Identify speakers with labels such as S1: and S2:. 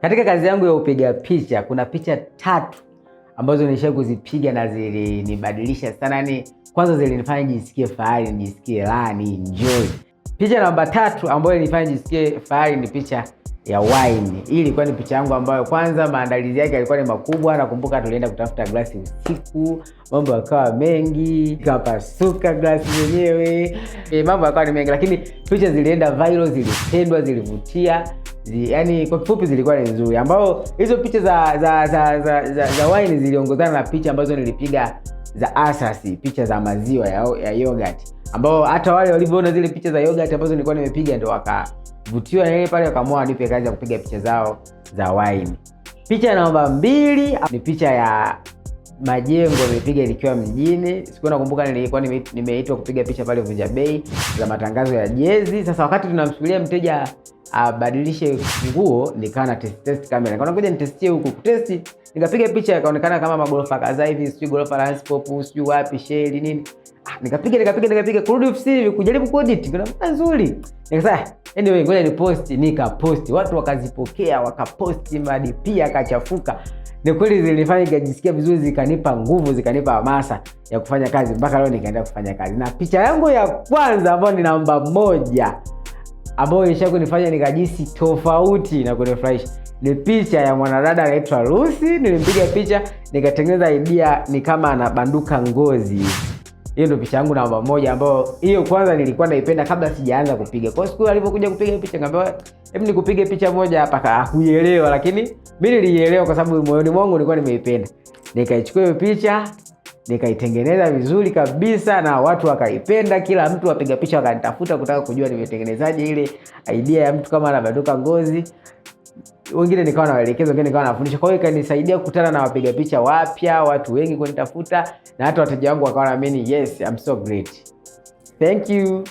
S1: Katika kazi yangu ya upiga picha kuna picha tatu ambazo nilishawahi kuzipiga na zilinibadilisha sana. Yani kwanza zilinifanya nijisikie fahari, nijisikie raha, ni enjoy. Picha namba 3 ambayo ilinifanya nijisikie fahari ni picha ya wine. Hii ilikuwa ni picha yangu ambayo kwanza maandalizi yake yalikuwa ni makubwa. Nakumbuka tulienda kutafuta glasi usiku, mambo yakawa mengi, ikapasuka glasi yenyewe, mambo yakawa ni mengi, lakini picha zilienda viral, zilipendwa, zilivutia. Yani kwa kifupi zilikuwa ni nzuri, ambao hizo picha za wine ziliongozana na picha ambazo nilipiga za asasi, picha za maziwa ya yogurt, ambao hata wale walivyoona zile picha za yogurt ambazo nilikuwa nimepiga ndo wakavutiwa na ile pale, wakaamua wanipe kazi ya kupiga picha zao za wine. Picha namba 2 ni picha ya majengo nilipiga nikiwa mjini. Siku nakumbuka nilikuwa nimeitwa kupiga picha pale Vunja Bei za matangazo ya jezi. Sasa wakati tunamsubiria mteja abadilishe nguo, nikawa na test camera. Nikaona ngoja nitestie huku. Kutest nikapiga picha ikaonekana kama magorofa kadhaa hivi, sijui gorofa la Lanspop, sijui wapi Shell nini. Nikapiga nikapiga nikapiga, kurudi ofisini kujaribu kuedit, kuna nzuri. Nikasema anyway ngoja ni post, nikapost. Watu wakazipokea, wakaposti, madi pia akachafuka. Ni kweli zilinifanya nikajisikia vizuri, zikanipa nguvu, zikanipa hamasa ya kufanya kazi mpaka leo nikaendelea kufanya kazi. Na picha yangu ya kwanza ambayo ni namba 1 ambayo ilisha kunifanya nikajisi tofauti na kunifurahisha ni picha ya mwanadada anaitwa Lucy. Nilimpiga picha nikatengeneza idea ni kama anabanduka ngozi. Hiyo ndio picha yangu namba 1 ambayo hiyo kwanza nilikuwa naipenda kabla sijaanza kupiga. Kwa siku alipokuja kupiga picha nikamwambia hebu nikupige picha moja hapa, hakuielewa, lakini mimi niliielewa kwa sababu moyoni mwangu nilikuwa nimeipenda. Nikaichukua hiyo picha nikaitengeneza vizuri kabisa na watu wakaipenda. Kila mtu wapiga picha wakanitafuta kutaka kujua nimetengenezaje ile idea ya mtu kama anabanduka ngozi. Wengine nikawa nawaelekeza, wengine nikawa nafundisha. Kwa hiyo ikanisaidia kukutana na wapiga picha wapya, watu wengi kunitafuta, na hata wateja wangu wakawa wanaamini yes, I'm so great. Thank you.